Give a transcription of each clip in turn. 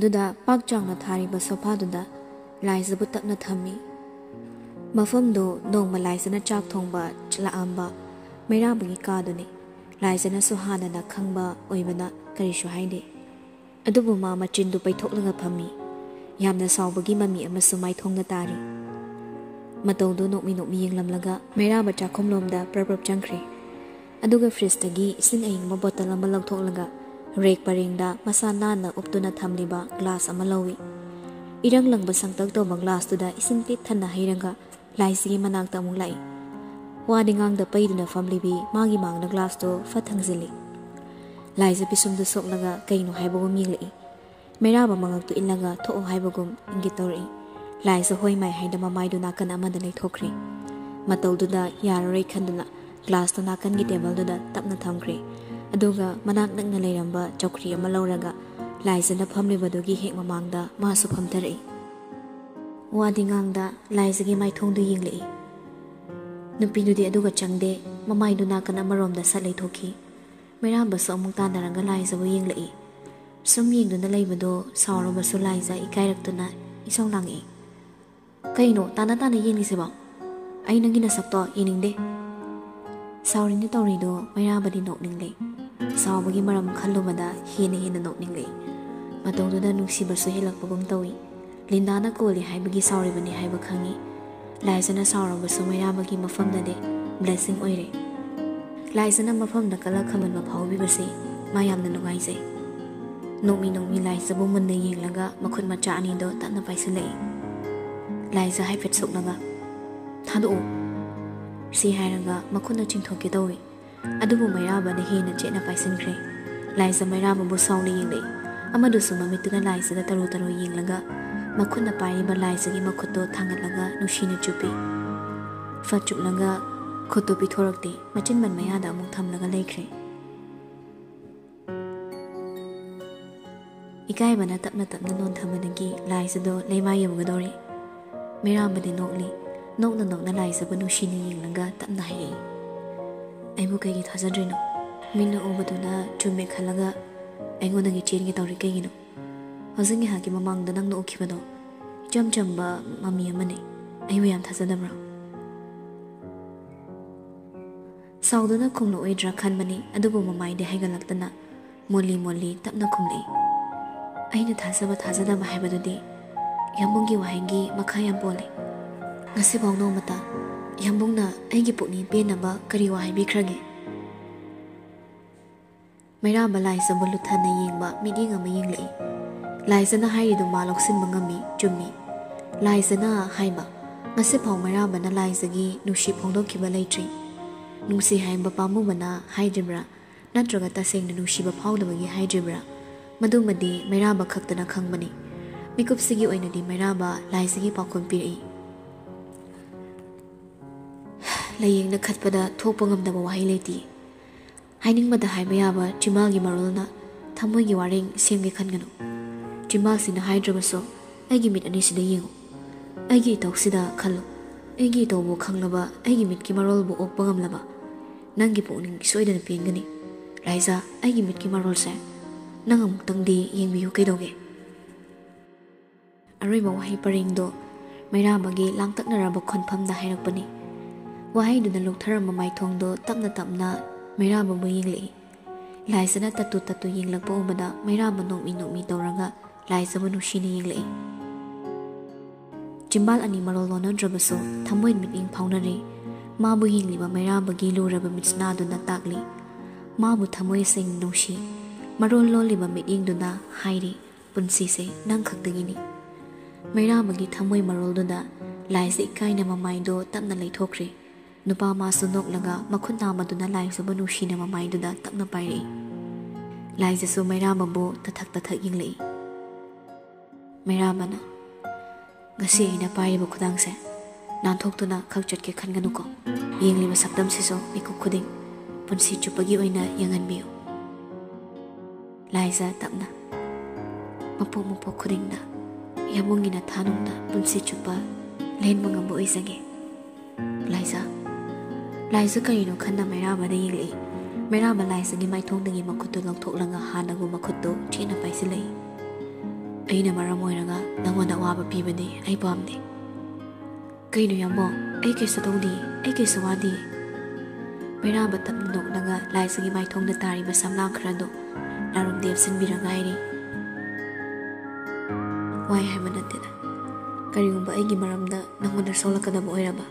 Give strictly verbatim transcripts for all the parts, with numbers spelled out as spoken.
ꯑꯗꯨꯗ ꯄꯥꯛ ꯆꯥꯎꯅ ꯊꯥꯔꯤꯕ ꯁꯣꯐꯥꯗꯨꯗ ꯂꯥꯏꯖꯕꯨ ꯇꯞꯅ ꯊꯝꯃꯤ꯫ ꯃꯐꯝꯗꯨ ꯅꯣꯡꯃ ꯂꯥꯏꯖꯅ ꯆꯥꯛ ꯊꯣꯡꯕ ꯂꯥꯛꯑꯝꯕ ꯃꯩꯔꯥꯕꯒꯤ ꯀꯥꯗꯨꯅꯤ꯫ ꯂꯥꯏꯖꯅꯁꯨ ꯍꯥꯟꯅꯅ ꯈꯪꯕ ꯑꯣꯏꯕꯅ ꯀꯔꯤꯁꯨ ꯍꯥꯏꯗꯦ꯫ ꯑꯗꯨꯕꯨ ꯃꯥ ꯃꯆꯤꯟꯗꯨ ꯄꯩꯊꯣꯛꯂꯒ ꯐꯝꯃꯤ꯫ ꯌꯥꯝꯅ ꯁꯥꯎꯕꯒꯤ ꯃꯃꯤ ꯑꯃꯁꯨ ꯃꯥꯏꯊꯣꯡꯗ ꯇꯥꯔꯤ꯫ ꯃꯇꯧꯗꯨ ꯅꯣꯛꯃꯤ ꯅꯣꯛꯃꯤ ꯌꯦꯡꯂꯝꯂꯒ ꯃꯩꯔꯥꯕ ꯆꯥꯛꯈꯨꯝꯂꯣꯝꯗ ꯄ꯭ꯔꯞ ꯄ꯭ꯔꯞ ꯆꯪꯈ꯭ꯔꯦ꯫ ꯑꯗꯨꯒ ꯐ꯭ꯔꯤꯖꯇꯒꯤ ꯏꯁꯤꯡ ꯑꯌꯤꯡꯕ ꯕꯣꯇꯜ ꯑꯃ ꯂꯧꯊꯣꯛꯂꯒ ꯔꯦꯛ ꯄꯔꯦꯡꯗ ꯃꯁꯥ ꯅꯥꯟꯅ ꯎꯞꯇꯨꯅ ꯊꯝꯂꯤꯕ ꯒ꯭ꯂꯥꯁ ꯑꯃ ꯂꯧꯏ꯫ ꯏꯔꯪ ꯂꯪꯕ ꯁꯪꯇꯛ ꯇꯧꯕ ꯒ꯭ꯂꯥꯁꯇꯨꯗ ꯏꯁꯤꯡ ꯄꯤꯛ ꯊꯟꯅ ꯍꯩꯔꯒ ꯂꯥꯏꯖꯒꯤ ꯃꯅꯥꯛꯇ ꯑꯃꯨꯛ ꯂꯥꯛꯏ꯫ ꯋꯥꯗꯤ ꯉꯥꯡꯗ ꯄꯩꯗꯨꯅ ꯐꯝꯂꯤꯕꯤ ꯃꯥꯒꯤ ꯃꯥꯡꯗ ꯒ꯭ꯂꯥꯁꯇꯨ ꯐꯠ ꯊꯥꯡꯖꯤꯜꯂꯤ꯫ ꯂꯥꯏꯖ ꯄꯤꯁꯨꯝꯗꯨ ꯁꯣꯛꯂꯒ ꯀꯩꯅꯣ ꯍꯥꯏꯕꯒꯨꯝ ꯌꯦꯡꯂꯛꯏ꯫ ꯃꯩꯔꯥꯕ ꯃꯉꯛꯇꯨ ꯏꯜꯂꯒ ꯊꯣꯛꯑꯣ ꯍꯥꯏꯕꯒꯨꯝ ꯏꯪꯒꯤꯠ ꯇꯧꯔꯛꯏ꯫ ꯂꯥꯏꯖ ꯍꯣꯏ ꯃꯥꯏ ꯍꯥꯏꯗ ꯃꯃꯥꯏꯗꯨ ꯅꯥꯀꯟ ꯑꯃꯗ ꯂꯩꯊꯣꯛꯈ꯭ꯔꯦ꯫ ꯃꯇꯧꯗꯨꯗ ꯌꯥꯔꯔꯣꯏ ꯈꯟꯗꯨꯅ ꯒ꯭ꯂꯥꯁꯇꯨ ꯅꯥꯀꯟꯒꯤ ꯇꯦꯕꯜꯗꯨꯗ ꯇꯞꯅ ꯊꯝꯈ꯭ꯔꯦ꯫ ꯑꯗꯨꯒ ꯃꯅꯥꯛ ꯅꯛꯅ ꯂꯩꯔꯝꯕ ꯆꯧꯀ꯭ꯔꯤ ꯑꯃ ꯂꯧꯔꯒ ꯂꯥꯏꯖꯅ ꯐꯝꯂꯤꯕꯗꯨꯒꯤ ꯍꯦꯛ ꯃꯃꯥꯡꯗ ꯃꯥꯁꯨ ꯐꯝꯊꯔꯛꯏ꯫ ꯋꯥꯗꯤ ꯉꯥꯡꯗ ꯂꯥꯏꯖꯒꯤ ꯃꯥꯏꯊꯣꯡꯗꯨ ꯌꯦꯡꯂꯛꯏ꯫ ꯅꯨꯄꯤꯗꯨꯗꯤ ꯑꯗꯨꯒ ꯆꯪꯗꯦ, ꯃꯃꯥꯏꯗꯨ ꯅꯥꯀꯟ ꯑꯃꯔꯣꯝꯗ ꯁꯠ ꯂꯩꯊꯣꯛꯈꯤ꯫ ꯃꯩꯔꯥꯕꯁꯨ ꯑꯃꯨꯛ ꯇꯥꯟꯅꯔꯒ ꯂꯥꯏꯖꯕꯨ ꯌꯦꯡꯂꯛꯏ꯫ ꯁꯨꯝ ꯌꯦꯡꯗꯨꯅ ꯂꯩꯕꯗꯨ ꯁꯥꯎꯔꯕꯁꯨ ꯂꯥꯏꯖ ꯏꯀꯥꯏꯔꯛꯇꯨꯅ ꯏꯁꯧ ꯂꯥꯡꯉꯛꯏ꯫ "ꯀꯩꯅꯣ ꯇꯥꯅ ꯇꯥꯅ ꯌꯦꯡꯂꯤꯁꯤꯕꯣ? ꯑꯩ ꯅꯪꯒꯤ ꯅꯁꯛꯇꯣ ꯌꯦꯡꯅꯤꯡꯗꯦ"꯫ ꯁꯥꯎꯔꯤꯅ ꯇꯧꯔꯤꯗꯣ ꯃꯩꯔꯥꯕꯗꯤ ꯅꯣꯛꯅꯤꯡꯂꯦ꯫ ꯁꯥꯎꯕꯒꯤ ꯃꯔꯝ ꯈꯜꯂꯨꯕꯗ ꯍꯦꯟꯅ ꯍꯦꯟꯅ ꯅꯣꯛꯅꯤꯡꯂꯦ꯫ ꯃꯇꯧꯗꯨꯗ ꯅꯨꯡꯁꯤꯕꯁꯨ ꯍꯦꯜꯂꯛꯄꯒꯨꯝ ꯇꯧꯏ꯫ ꯂꯤꯟꯗꯥꯅ ꯀꯣꯜꯂꯤ ꯍꯥꯏꯕꯒꯤ ꯁꯥꯎꯔꯤꯕꯅꯤ ꯍꯥꯏꯕ ꯈꯪꯏ꯫ ꯂꯥꯏꯖꯅ ꯁꯥꯎꯔꯕꯁꯨ ꯃꯩꯔꯥꯕꯒꯤ ꯃꯐꯝꯗꯗꯤ ꯕ꯭ꯂꯦꯁꯤꯡ ꯑꯣꯏꯔꯦ꯫ ꯂꯥꯏꯖꯅ ꯃꯐꯝꯗ ꯀꯜꯂꯛ ꯈꯝꯕꯟꯕ ꯐꯥꯎꯕꯤꯕꯁꯤ ꯃꯥ ꯌꯥꯝꯅ ꯅꯨꯡꯉꯥꯏꯖꯩ꯫ ꯅꯣꯡꯃꯤ ꯅꯣꯡꯃꯤ ꯂꯥꯏꯖꯕꯨ ꯃꯨꯟꯅ ꯌꯦꯡꯂꯒ ꯃꯈꯨꯠ ꯃꯆꯥ ꯑꯅꯤꯗꯣ ꯇꯞꯅ ꯄꯥꯏꯁꯤꯜꯂꯛꯏ꯫ ꯂꯥꯏꯖ ꯍꯥꯏꯐꯦꯠ ꯁꯣꯛꯂꯒ, "ꯊꯥꯗꯣꯛꯎ" ꯁꯤ ꯍꯥꯏꯔꯒ ꯃꯈꯨꯠꯅ ꯆꯤꯡꯊꯣꯛꯀꯦ ꯇꯧꯏ꯫ ꯑꯗꯨꯕꯨ ꯃꯩꯔꯥꯕꯅ ꯍꯦꯟꯅ ꯆꯦꯠꯅ ꯄꯥꯏꯁꯤꯟꯈ꯭ꯔꯦ꯫ ꯂꯥꯏꯖ ꯃꯩꯔꯥꯕꯕꯨ ꯁꯥꯎꯅ ꯌꯦꯡꯂꯛꯏ꯫ ꯑꯃꯗꯨꯁꯨ ꯃꯃꯤꯠꯇꯨꯅ ꯂꯥꯏꯖꯗ ꯇꯔꯨ ꯇꯔꯨ ꯌꯦꯡꯂꯒ ꯃꯈꯨꯠꯅ ꯄꯥꯏꯔꯤꯕ ꯂꯥꯏꯖꯒꯤ ꯃꯈꯨꯠꯇꯣ ꯊꯥꯡꯒꯠꯂꯒ ꯅꯨꯡꯁꯤꯅ ꯆꯨꯞꯄꯤ꯫ ꯐꯠ ꯆꯨꯞꯂꯒ ꯈꯨꯠꯇꯨ ꯄꯤꯊꯣꯔꯛꯇꯦ꯫ ꯃꯆꯤꯟꯕꯟ ꯃꯌꯥꯗ ꯑꯃꯨꯛ ꯊꯝꯂꯒ ꯂꯩꯈ꯭ꯔꯦ꯫ ꯏꯀꯥꯏꯕꯅ ꯇꯞꯅ ꯇꯞꯅ ꯅꯣꯟꯊꯕꯗꯒꯤ ꯂꯥꯏꯖꯗꯣ ꯂꯩꯃꯥꯏ ꯌꯧꯒꯗꯧꯔꯦ꯫ ꯃꯩꯔꯥꯕꯗꯤ ꯅꯣꯛꯂꯤ꯫ ꯅꯣꯛꯅ ꯅꯣꯛꯅ ꯂꯥꯏꯖꯕꯨ ꯅꯨꯡꯁꯤꯅ ꯌꯦꯡꯂꯒ ꯇꯞꯅ ꯍꯥꯏꯔꯛꯏ, "ꯑꯩꯕꯨ ꯀꯩꯒꯤ ꯊꯥꯖꯗ꯭ꯔꯤꯅꯣ? ꯃꯤꯠꯅ ꯎꯕꯗꯨꯅ ꯆꯨꯝꯃꯦ ꯈꯜꯂꯒ ꯑꯩꯉꯣꯟꯗꯒꯤ ꯆꯦꯟꯒꯦ ꯇꯧꯔꯤ ꯀꯩꯒꯤꯅꯣ?" ꯍꯧꯖꯤꯛ ꯉꯥꯏꯍꯥꯛꯀꯤ ꯃꯃꯥꯡꯗ ꯅꯪꯅ ꯎꯈꯤꯕꯗꯣ ꯏꯆꯝ ꯆꯝꯕ ꯃꯃꯤ ꯑꯃꯅꯤ꯫ ꯑꯩꯕꯨ ꯌꯥꯝ ꯊꯥꯖꯗꯕ꯭ꯔꯣ? ꯁꯥꯎꯗꯨꯅ ꯈꯨꯝꯂꯛꯑꯣꯏꯗ꯭ꯔꯥ ꯈꯟꯕꯅꯤ, ꯑꯗꯨꯕꯨ ꯃꯃꯥꯏꯗꯤ ꯍꯥꯏꯒꯠꯂꯛꯇꯅ ꯃꯣꯜꯂꯤ ꯃꯣꯜꯂꯤ ꯇꯞꯅ ꯈꯨꯝꯂꯛꯏ꯫ ꯑꯩꯅ ꯊꯥꯖꯕ ꯊꯥꯖꯗꯕ ꯍꯥꯏꯕꯗꯨꯗꯤ ꯌꯥꯝꯕꯨꯡꯒꯤ ꯋꯥꯍꯩꯒꯤ ꯃꯈꯥ ꯌꯥꯝ ꯄꯣꯜꯂꯤ꯫ ꯉꯁꯤꯐꯥꯎ ꯅꯣꯡꯃꯇ ꯌꯥꯝꯕꯨꯡꯅ ꯑꯩꯒꯤ ꯄꯨꯛꯅꯤꯡ ꯄꯦꯟꯅꯕ ꯀꯔꯤ ꯋꯥ ꯍꯥꯏꯕꯤꯈ꯭ꯔꯒꯦ? ꯃꯩꯔꯥꯕ ꯂꯥꯏꯖꯕꯨ ꯂꯨꯊꯅ ꯌꯦꯡꯕ ꯃꯤꯠꯌꯦꯡ ꯑꯃ ꯌꯦꯡꯂꯛꯏ꯫ ꯂꯥꯏꯖꯅ ꯍꯥꯏꯔꯤꯗꯨ ꯃꯥ ꯂꯧꯁꯤꯟꯕ ꯉꯝꯃꯤ, ꯆꯨꯝꯃꯤ꯫ ꯂꯥꯏꯖꯅ ꯍꯥꯏꯕ, ꯉꯁꯤꯐꯥꯎ ꯃꯩꯔꯥꯕꯅ ꯂꯥꯏꯖꯒꯤ ꯅꯨꯡꯁꯤ ꯐꯣꯡꯗꯣꯛꯈꯤꯕ ꯂꯩꯇ꯭ꯔꯤ꯫ ꯅꯨꯡꯁꯤ ꯍꯥꯏꯕ ꯄꯥꯝꯃꯨꯕꯅ ꯍꯥꯏꯗ꯭ꯔꯤꯕ꯭ꯔꯥ, ꯅꯠꯇ꯭ꯔꯒ ꯇꯁꯦꯡꯅ ꯅꯨꯡꯁꯤꯕ ꯐꯥꯎꯗꯕꯒꯤ ꯍꯥꯏꯗ꯭ꯔꯤꯕ꯭ꯔꯥ? ꯃꯗꯨꯃꯗꯤ ꯃꯩꯔꯥꯕ ꯈꯛꯇꯅ ꯈꯪꯕꯅꯤ꯫ ꯃꯤꯀꯨꯞꯁꯤꯒꯤ ꯑꯣꯏꯅꯗꯤ ꯃꯩꯔꯥꯕ ꯂꯥꯏꯖꯒꯤ ꯄꯥꯎꯈꯨꯝ ꯄꯤꯔꯛꯏ꯫ ꯂꯥꯏꯌꯦꯡꯅ ꯈꯠꯄꯗ ꯊꯣꯛꯄ ꯉꯝꯗꯕ ꯋꯥꯍꯩ ꯂꯩꯇꯦ꯫ ꯍꯥꯏꯅꯤꯡꯕꯗ ꯍꯥꯏꯕ ꯌꯥꯕ ꯆꯤꯝꯕꯥꯜꯒꯤ ꯃꯔꯣꯜꯅ ꯊꯃꯣꯏꯒꯤ ꯋꯥꯔꯦꯡ ꯁꯦꯝꯒꯦ ꯈꯟꯒꯅꯨ꯫ ꯆꯤꯝꯕꯥꯜꯁꯤꯅ ꯍꯥꯏꯗ꯭ꯔꯕꯁꯨ ꯑꯩꯒꯤ ꯃꯤꯠ ꯑꯅꯤꯁꯤꯗ ꯌꯦꯡꯉꯨ꯫ ꯑꯩꯒꯤ ꯏꯇꯧꯁꯤꯗ ꯈꯜꯂꯨ꯫ ꯑꯩꯒꯤ ꯏꯇꯧꯕꯨ ꯈꯪꯂꯕ, ꯑꯩꯒꯤ ꯃꯤꯠꯀꯤ ꯃꯔꯣꯜꯕꯨ ꯑꯣꯛꯄ ꯉꯝꯂꯕ ꯅꯪꯒꯤ ꯄꯨꯛꯅꯤꯡ ꯁꯣꯏꯗꯅ ꯄꯦꯟꯒꯅꯤ꯫ ꯂꯥꯏꯖꯥ, ꯑꯩꯒꯤ ꯃꯤꯠꯀꯤ ꯃꯔꯣꯜꯁꯦ ꯅꯪ ꯑꯃꯨꯛꯇꯪꯗꯤ ꯌꯦꯡꯕꯤꯌꯨ ꯀꯩꯗꯧꯒꯦ? ꯑꯔꯣꯏꯕ ꯋꯥꯍꯩ ꯄꯔꯦꯡꯗꯣ ꯃꯩꯔꯥꯕꯒꯤ ꯂꯥꯡꯇꯛꯅꯔꯕ ꯈꯣꯟꯐꯝꯗ ꯍꯥꯏꯔꯛꯄꯅꯤ꯫ ꯋꯥꯍꯩꯗꯨꯅ ꯂꯨꯞꯊꯔꯝꯕ ꯃꯥꯏꯊꯣꯡꯗꯣ ꯇꯞꯅ ꯇꯞꯅ ꯃꯩꯔꯥꯕꯕꯨ ꯌꯦꯡꯂꯛꯏ꯫ ꯂꯥꯏꯖꯅ ꯇꯠꯇꯨ ꯇꯠꯇꯨ ꯌꯦꯡꯂꯛꯄ ꯎꯕꯗ ꯃꯩꯔꯥꯕ ꯅꯣꯛꯃꯤ ꯅꯣꯛꯃꯤ ꯇꯧꯔꯒ ꯂꯥꯏꯖꯕꯨ ꯅꯨꯡꯁꯤꯅ ꯌꯦꯡꯂꯛꯏ꯫ ꯆꯤꯝꯕꯥꯜ ꯑꯅꯤ ꯃꯔꯣꯜ ꯂꯣꯟꯅꯗ꯭ꯔꯕꯁꯨ ꯊꯃꯣꯏ ꯃꯤꯠꯌꯦꯡ ꯐꯥꯎꯅꯔꯤ꯫ ꯃꯥꯕꯨ ꯌꯦꯡꯂꯤꯕ ꯃꯩꯔꯥꯕꯒꯤ ꯂꯨꯔꯕ ꯃꯤꯠꯁꯅꯥꯗꯨꯅ ꯇꯥꯛꯂꯤ꯫ ꯃꯥꯕꯨ ꯊꯃꯣꯏ ꯁꯦꯡꯅ ꯅꯨꯡꯁꯤ꯫ ꯃꯔꯣꯜ ꯂꯣꯜꯂꯤꯕ ꯃꯤꯠꯌꯦꯡꯗꯨꯅ ꯍꯥꯏꯔꯤ, "ꯄꯨꯟꯁꯤꯁꯦ ꯅꯪ ꯈꯛꯇꯒꯤꯅꯤ"꯫ ꯃꯩꯔꯥꯕꯒꯤ ꯊꯃꯣꯏ ꯃꯔꯣꯜꯗꯨꯗ ꯂꯥꯏꯖ ꯏꯀꯥꯏꯅ ꯃꯃꯥꯏꯗꯣ ꯇꯞꯅ ꯂꯩꯊꯣꯛꯈ꯭ꯔꯦ꯫ ꯅꯨꯄꯥ ꯃꯥꯁꯨ ꯅꯣꯛꯂꯒ ꯃꯈꯨꯠ ꯅꯥꯝꯃꯗꯨꯅ ꯂꯥꯏꯖꯕꯨ ꯅꯨꯡꯁꯤꯅ ꯃꯃꯥꯏꯗꯨꯗ ꯇꯞꯅ ꯄꯥꯏꯔꯛꯏ꯫ ꯂꯥꯏꯖꯁꯨ ꯃꯩꯔꯥꯕꯕꯨ ꯇꯊꯛ ꯇꯊꯛ ꯌꯦꯡꯂꯛꯏ꯫ ꯃꯩꯔꯥꯕꯅ, "ꯉꯁꯤ ꯑꯩꯅ ꯄꯥꯏꯔꯤꯕ ꯈꯨꯗꯥꯡꯁꯦ ꯅꯥꯟꯊꯣꯛꯇꯨꯅ ꯈꯛ ꯆꯠꯀꯦ ꯈꯟꯒꯅꯨꯀꯣ꯫ ꯌꯦꯡꯂꯤꯕ ꯁꯛꯇꯝꯁꯤꯁꯨ ꯃꯤꯀꯨꯞ ꯈꯨꯗꯤꯡ ꯄꯨꯟꯁꯤ ꯆꯨꯞꯄꯒꯤ ꯑꯣꯏꯅ ꯌꯦꯡꯍꯟꯕꯤꯌꯨ"꯫ ꯂꯥꯏꯖ ꯇꯞꯅ, "ꯃꯄꯣꯛ ꯃꯄꯣꯛ ꯈꯨꯗꯤꯡꯗ ꯌꯥꯝꯕꯨꯡꯒꯤ ꯅꯊꯥꯅꯨꯡꯗ ꯄꯨꯟꯁꯤ ꯆꯨꯞꯄ ꯂꯦꯟꯕ ꯉꯝꯕ ꯑꯣꯏꯖꯒꯦ"꯫ ꯂꯥꯏꯖ, ꯂꯥꯏꯖ ꯀꯔꯤꯅꯣ ꯈꯟꯅ ꯃꯩꯔꯥꯕꯗ ꯌꯦꯡꯂꯛꯏ꯫ ꯃꯩꯔꯥꯕ ꯂꯥꯏꯖꯒꯤ ꯃꯥꯏꯊꯣꯡꯗꯒꯤ ꯃꯈꯨꯠꯇꯨ ꯂꯧꯊꯣꯛꯂꯒ ꯍꯥꯟꯅꯒꯨꯝ ꯃꯈꯨꯠꯇꯨ ꯆꯦꯠꯅ ꯄꯥꯏꯁꯤꯜꯂꯛꯏ꯫ ꯑꯩꯅ ꯃꯔꯝ ꯑꯣꯏꯔꯒ ꯅꯪꯉꯣꯟꯗ ꯑꯋꯥꯕ ꯄꯤꯕꯗꯤ ꯑꯩ ꯄꯥꯝꯗꯦ꯫ ꯀꯩꯅꯣ ꯌꯥꯝꯕꯣ? ꯑꯩ ꯀꯩꯁꯨ ꯇꯧꯗꯦ, ꯑꯩ ꯀꯩꯁꯨ ꯋꯥꯗꯦ꯫ ꯃꯩꯔꯥꯕ ꯇꯞꯅ ꯅꯣꯛꯂꯒ ꯂꯥꯏꯖꯒꯤ ꯃꯥꯏꯊꯣꯡꯗ ꯇꯥꯔꯤꯕ ꯁꯝꯂꯥꯡ ꯈꯔꯗꯨ ꯂꯥꯔꯨꯝꯗ ꯌꯦꯞꯁꯤꯟꯕꯤꯔ ꯉꯥꯏꯔꯤ꯫ ꯋꯥꯏ ꯍꯥꯏꯕ ꯅꯠꯇꯦꯗ꯫ ꯀꯔꯤꯒꯨꯝꯕ ꯑꯩꯒꯤ ꯃꯔꯝꯗ ꯅꯪꯉꯣꯟꯗ ꯁꯣꯛꯂꯛꯀꯗꯕ ꯑꯣꯏꯔꯕ,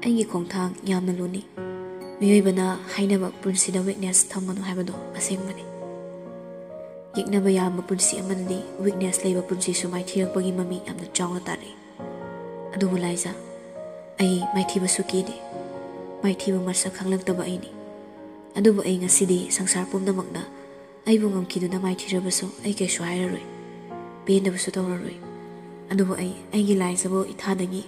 ꯑꯩꯒꯤ ꯈꯣꯡꯊꯥꯡ ꯌꯥꯝꯅ ꯂꯨꯅꯤ꯫ ꯃꯤꯑꯣꯏꯕꯅ ꯍꯥꯏꯅꯕ ꯄꯨꯟꯁꯤꯗ weakness ꯊꯝꯒꯅꯨ ꯍꯥꯏꯕꯗꯣ ꯑꯁꯦꯡꯕꯅꯤ꯫ ꯌꯦꯛꯅꯕ ꯌꯥꯕ ꯄꯨꯟꯁꯤ ꯑꯃꯗꯗꯤ weakness ꯂꯩꯕ ꯄꯨꯟꯁꯤꯁꯨ ꯃꯥꯏꯊꯤꯔꯛꯄꯒꯤ ꯃꯃꯤ ꯌꯥꯝꯅ ꯆꯥꯎꯅ ꯇꯥꯔꯛꯏ꯫ ꯑꯗꯨꯕꯨ ꯂꯥꯏꯖ, ꯑꯩ ꯃꯥꯏꯊꯤꯕꯁꯨ ꯀꯤꯗꯦ꯫ ꯃꯥꯏꯊꯤꯕ ꯃꯁꯛ ꯈꯪꯂꯛꯇꯕ ꯑꯩꯅꯤ꯫ ꯑꯗꯨꯕꯨ ꯑꯩ ꯉꯁꯤꯗꯤ ꯁꯪꯁꯥꯔ ꯄꯨꯝꯅꯃꯛꯅ ꯑꯩꯕꯨ ꯉꯝꯈꯤꯗꯨꯅ ꯃꯥꯏꯊꯤꯔꯕꯁꯨ ꯑꯩ ꯀꯩꯁꯨ ꯍꯥꯏꯔꯔꯣꯏ, ꯄꯦꯟꯗꯕꯁꯨ ꯇꯧꯔꯔꯣꯏ꯫ ꯑꯗꯨꯕꯨ ꯑꯩ ꯑꯩꯒꯤ ꯂꯥꯏꯖꯕꯨ ꯏꯊꯥꯗꯒꯤ,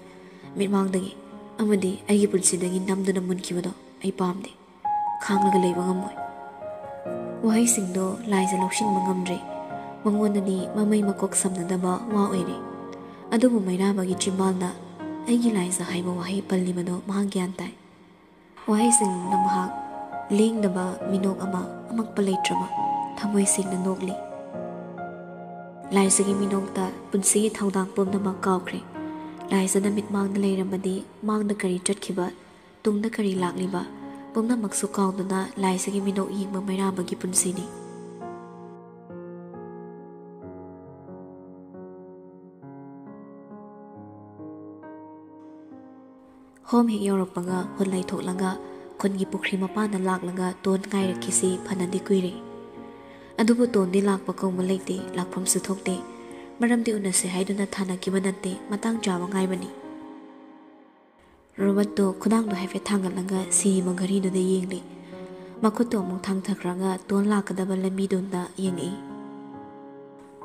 ꯃꯤꯠꯃꯥꯡꯗꯒꯤ ꯑꯃꯗꯤ ꯑꯩꯒꯤ ꯄꯨꯟꯁꯤꯗꯒꯤ ꯅꯝꯗꯨꯅ ꯃꯨꯟꯈꯤꯕꯗꯣ ꯑꯩ ꯄꯥꯝꯗꯦ꯫ ꯈꯥꯡꯂꯒ ꯂꯩꯕ ꯉꯝꯃꯣꯏ꯫ ꯋꯥꯍꯩꯁꯤꯡꯗꯣ ꯂꯥꯏꯖ ꯂꯧꯁꯤꯟꯕ ꯉꯝꯗ꯭ꯔꯦ꯫ ꯃꯉꯣꯟꯗꯗꯤ ꯃꯃꯩ ꯃꯀꯣꯛ ꯁꯝꯅꯗꯕ ꯋꯥ ꯑꯣꯏꯔꯦ꯫ ꯑꯗꯨꯕꯨ ꯃꯩꯔꯥꯕꯒꯤ ꯆꯤꯝꯕꯥꯜꯗ ꯑꯩꯒꯤ ꯂꯥꯏꯖ ꯍꯥꯏꯕ ꯋꯥꯍꯩ ꯄꯜꯂꯤꯕꯗꯣ ꯃꯍꯥꯛ ꯒ꯭ꯌꯥꯟ ꯇꯥꯏ꯫ ꯋꯥꯍꯩꯁꯤꯡꯗꯨꯅ ꯃꯍꯥꯛ ꯂꯦꯡꯗꯕ ꯃꯤꯅꯣꯛ ꯑꯃ, ꯑꯃꯛꯄ ꯂꯩꯇ꯭ꯔꯕ ꯊꯃꯣꯏ ꯁꯦꯡꯅ ꯅꯣꯛꯂꯤ꯫ ꯂꯥꯏꯖꯒꯤ ꯃꯤꯅꯣꯛꯇ ꯄꯨꯟꯁꯤꯒꯤ ꯊꯧꯗꯥꯡ ꯄꯨꯝꯅꯃꯛ ꯀꯥꯎꯈ꯭ꯔꯦ꯫ ꯂꯥꯏꯖꯅ ꯃꯤꯠꯃꯥꯡꯗ ꯂꯩꯔꯝꯕꯗꯤ ꯃꯥꯡꯗ ꯀꯔꯤ ꯆꯠꯈꯤꯕ, ꯇꯨꯡꯗ ꯀꯔꯤ ꯂꯥꯛꯂꯤꯕ, ꯄꯨꯝꯅꯃꯛꯁꯨ ꯀꯥꯎꯗꯨꯅ ꯂꯥꯏꯖꯒꯤ ꯃꯤꯅꯣꯛ ꯌꯦꯡꯕ ꯃꯩꯔꯥꯕꯒꯤ ꯄꯨꯟꯁꯤꯅꯤ꯫ ꯍꯣꯝ ꯍꯦꯛ ꯌꯧꯔꯛꯄꯒ ꯍꯨꯠ ꯂꯩꯊꯣꯛꯂꯒ ꯈꯨꯟꯒꯤ ꯄꯨꯈ꯭ꯔꯤ ꯃꯄꯥꯟꯗ ꯂꯥꯛꯂꯒ ꯇꯣꯟ ꯉꯥꯏꯔꯛꯈꯤꯁꯤ ꯐꯅꯗꯤ ꯀꯨꯏꯔꯦ꯫ ꯑꯗꯨꯕꯨ ꯇꯣꯟꯗꯤ ꯂꯥꯛꯄ ꯀꯧꯕ ꯂꯩꯇꯦ, ꯂꯥꯛꯐꯝꯁꯨ ꯊꯣꯛꯇꯦ꯫ ꯃꯔꯝꯗꯤ ꯎꯅꯁꯦ ꯍꯥꯏꯗꯨꯅ ꯊꯥꯅꯈꯤꯕ ꯅꯠꯇꯦ, ꯃꯇꯥꯡ ꯆꯥꯕ ꯉꯥꯏꯕꯅꯤ꯫ ꯔꯣꯕꯔꯠꯇꯣ ꯈꯨꯗꯥꯡꯗꯣ ꯍꯥꯏꯐꯦꯠ ꯊꯥꯡꯒꯠꯂꯒ ꯁꯤꯕ ꯘꯔꯤꯗꯨꯗ ꯌꯦꯡꯂꯤ꯫ ꯃꯈꯨꯠꯇꯣ ꯑꯃꯨꯛ ꯊꯥꯡꯊꯈ꯭ꯔꯒ ꯇꯣꯟ ꯂꯥꯛꯀꯗꯕ ꯂꯝꯕꯤꯗꯣꯝꯗ ꯌꯦꯡꯉꯛꯏ꯫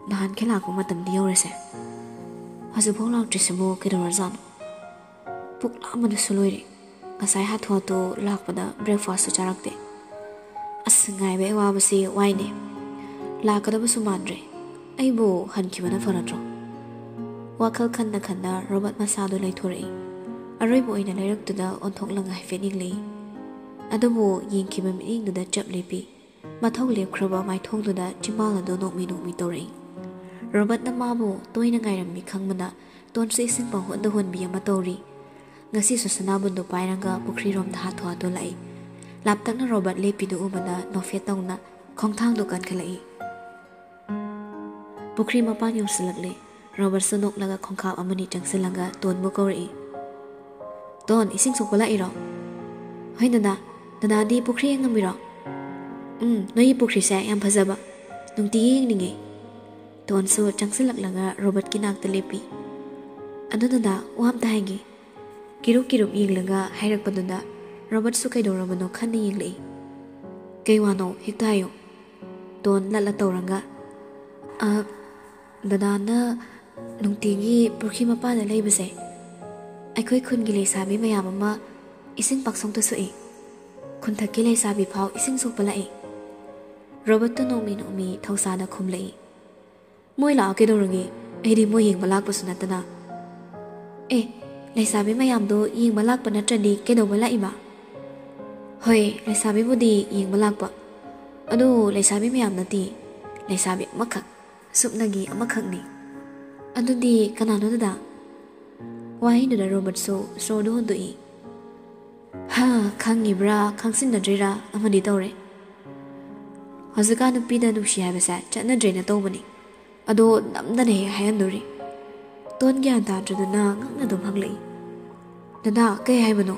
"ꯅꯍꯥꯟꯈꯩ ꯂꯥꯛꯄ ꯃꯇꯝꯗꯤ ꯌꯧꯔꯁꯦ, ꯍꯧꯖꯤꯛꯐꯥꯎ ꯂꯥꯛꯇ꯭ꯔꯤꯁꯤꯕꯨ ꯀꯩꯗꯧꯔꯖꯥꯠꯅꯣ? ꯄꯨꯛ ꯂꯥꯝꯕꯅꯁꯨ ꯂꯣꯏꯔꯦ꯫ ꯉꯁꯥꯏ ꯍꯥꯊꯨ ꯍꯥꯊꯨ ꯂꯥꯛꯄꯗ breakfastꯁꯨ ꯆꯥꯔꯛꯇꯦ꯫ ꯑꯁ, ꯉꯥꯏꯕꯒꯤ ꯑꯋꯥꯕꯁꯤ ꯋꯥꯏꯅꯦ꯫ ꯂꯥꯛꯀꯗꯕꯁꯨ ꯃꯥꯟꯗ꯭ꯔꯦ꯫ ꯑꯩꯕꯨ ꯍꯟꯈꯤꯕꯅ ꯐꯔꯗ꯭ꯔꯣ?" ꯋꯥꯈꯜ ꯈꯟꯅ ꯈꯟꯅ ꯔꯣꯕꯔꯠ ꯃꯁꯥꯗꯨ ꯂꯩꯊꯣꯔꯛꯏ꯫ ꯑꯔꯣꯏꯕ ꯑꯣꯏꯅ ꯂꯩꯔꯛꯇꯨꯗ ꯑꯣꯟꯊꯣꯛꯂꯒ ꯍꯥꯏꯐꯦꯠ ꯌꯦꯡꯂꯛꯏ꯫ ꯑꯗꯨꯕꯨ ꯌꯦꯡꯈꯤꯕ ꯃꯤꯠꯌꯦꯡꯗꯨꯗ ꯆꯞ ꯂꯦꯞꯄꯤ꯫ ꯃꯊꯧ ꯂꯦꯞꯈ꯭ꯔꯕ ꯃꯥꯏꯊꯣꯡꯗꯨꯗ ꯆꯤꯝꯕꯥꯜ ꯑꯗꯨ ꯅꯣꯛꯃꯤ ꯅꯣꯛꯃꯤ ꯇꯧꯔꯛꯏ꯫ ꯔꯣꯕꯔꯠꯅ ꯃꯥꯕꯨ ꯇꯣꯏꯅ ꯉꯥꯏꯔꯝꯃꯤ ꯈꯪꯕꯅ ꯇꯣꯟꯁꯨ ꯏꯁꯤꯡ ꯄꯪꯍꯣꯠꯇ ꯍꯣꯟꯕꯤ ꯑꯃ ꯇꯧꯔꯤ꯫ ꯉꯁꯤꯁꯨ ꯁꯅꯥꯕꯨꯟꯗꯨ ꯄꯥꯏꯔꯒ ꯄꯨꯈ꯭ꯔꯤꯔꯣꯝꯗ ꯍꯥꯊꯨ ꯍꯥꯊꯨ ꯂꯥꯛꯏ꯫ ꯂꯥꯞꯇꯛꯅ ꯔꯣꯕꯔꯠ ꯂꯦꯞꯄꯤꯗꯨ ꯎꯕꯗ ꯅꯣꯛꯐꯦꯠ ꯇꯧꯅ ꯈꯣꯡꯊꯥꯡꯗꯨ ꯀꯟꯈꯠꯂꯛꯏ꯫ ꯄꯨꯈ꯭ꯔꯤ ꯃꯄꯥꯟ ꯌꯧꯁꯤꯜꯂꯛꯂꯦ꯫ ꯔꯣꯕꯔꯠꯁꯨ ꯅꯣꯛꯂꯒ ꯈꯣꯡꯀꯥꯞ ꯑꯃꯅꯤ ꯆꯪꯁꯤꯜꯂꯒ ꯇꯣꯟꯕꯨ ꯀꯧꯔꯛꯏ꯫ "ꯇꯣꯟ, ꯏꯁꯤꯡ ꯁꯣꯛꯄ ꯂꯥꯛꯏꯔꯣ?" "ꯍꯣꯏ ꯗꯗꯥ꯫ ꯗꯗꯥꯗꯤ ꯄꯨꯈ꯭ꯔꯤ ꯌꯦꯡꯉꯝꯃꯤꯔꯣ?" "ꯎꯝ, ꯅꯣꯏꯒꯤ ꯄꯨꯈ꯭ꯔꯤꯁꯦ ꯌꯥꯝ ꯐꯖꯕ꯫ ꯅꯨꯡꯇꯤꯒꯤ ꯌꯦꯡꯅꯤꯡꯉꯦ꯫" ꯇꯣꯟꯁꯨ ꯆꯪꯁꯤꯜꯂꯛꯂꯒ ꯔꯣꯕꯔꯠꯀꯤ ꯅꯥꯛꯇ ꯂꯦꯞꯄꯤ꯫ "ꯑꯗꯨ ꯗꯗꯥ, ꯋꯥ ꯑꯝꯇ ꯍꯥꯏꯒꯦ꯫" ꯀꯤꯔꯨꯞ ꯀꯤꯔꯨꯞ ꯌꯦꯡꯂꯒ ꯍꯥꯏꯔꯛꯄꯗꯨꯗ ꯔꯣꯕꯔꯠꯁꯨ ꯀꯩꯗꯧꯔꯕꯅꯣ ꯈꯟꯅ ꯌꯦꯡꯂꯛꯏ꯫ "ꯀꯩ ꯋꯥꯅꯣ? ꯍꯦꯛꯇ ꯍꯥꯏꯌꯨ꯫" ꯇꯣꯟ ꯂꯠꯂ ꯇꯧꯔꯒ, "ꯑ, ꯗꯗꯥꯅ ꯅꯨꯡꯇꯤꯒꯤ ꯄꯨꯈ꯭ꯔꯤ ꯃꯄꯥꯟꯗ ꯂꯩꯕꯁꯦ, ꯑꯩꯈꯣꯏ ꯈꯨꯟꯒꯤ ꯂꯩꯁꯥꯕꯤ ꯃꯌꯥꯝ ꯑꯃ ꯏꯁꯤꯡ ꯄꯥꯛꯁꯣꯛꯇ ꯁꯣꯛꯏ꯫ ꯈꯨꯟꯊꯛꯀꯤ ꯂꯩꯁꯥꯕꯤ ꯐꯥꯎ ꯏꯁꯤꯡ ꯁꯣꯛꯄ ꯂꯥꯛꯏ꯫" ꯔꯣꯕꯔꯠꯇꯣ ꯅꯣꯡꯃꯤ ꯅꯣꯡꯃꯤ ꯊꯧꯁꯥꯗ ꯈꯨꯝꯂꯛꯏ꯫ "ꯃꯣꯏ ꯂꯥꯛꯑ ꯀꯩꯗꯧꯔꯒꯦ? ꯑꯩꯗꯤ ꯃꯣꯏ ꯌꯦꯡꯕ ꯂꯥꯛꯄꯁꯨ ꯅꯠꯇꯅ꯫" "ꯑꯦ, ꯂꯩꯁꯥꯕꯤ ꯃꯌꯥꯝꯗꯣ ꯌꯦꯡꯕ ꯂꯥꯛꯄ ꯅꯠꯇ꯭ꯔꯗꯤ ꯀꯩꯗꯧꯕ ꯂꯥꯛꯏꯕ?" "ꯍꯣꯏ, ꯂꯩꯁꯥꯕꯤꯕꯨꯗꯤ ꯌꯦꯡꯕ ꯂꯥꯛꯄ, ꯑꯗꯣ ꯂꯩꯁꯥꯕꯤ ꯃꯌꯥꯝ ꯅꯠꯇꯦ, ꯂꯩꯁꯥꯕꯤ ꯑꯃꯈꯛ, ꯁꯨꯞꯅꯒꯤ ꯑꯃꯈꯛꯅꯤ꯫" "ꯑꯗꯨꯗꯤ ꯀꯅꯥꯅꯣ ꯗꯗꯥ?" ꯋꯥꯍꯩꯗꯨꯗ ꯔꯣꯕꯔꯠꯁꯨ ꯁꯣꯔꯗꯨ ꯍꯣꯟꯗꯣꯛꯏ꯫ "ꯍꯥ, ꯈꯪꯉꯤꯕ꯭ꯔꯥ ꯈꯪꯁꯤꯟꯅꯗ꯭ꯔꯤꯔꯥ ꯑꯃꯗꯤ ꯇꯧꯔꯦ꯫ ꯍꯧꯖꯤꯛꯀꯥꯟ ꯅꯨꯄꯤꯗ ꯅꯨꯡꯁꯤ ꯍꯥꯏꯕꯁꯦ ꯆꯠꯅꯗ꯭ꯔꯦꯅ ꯇꯧꯕꯅꯤ꯫ ꯑꯗꯣ ꯅꯝꯗꯅ ꯍꯦꯛ ꯍꯥꯏꯍꯟꯗꯣꯔꯤ꯫" ꯇꯣꯟ ꯒ꯭ꯌꯥꯟ ꯇꯥꯗ꯭ꯔꯗꯨꯅ ꯉꯛꯅ ꯑꯗꯨꯝ ꯍꯪꯂꯛꯏ꯫ "ꯗꯗꯥ, ꯀꯩ ꯍꯥꯏꯕꯅꯣ?"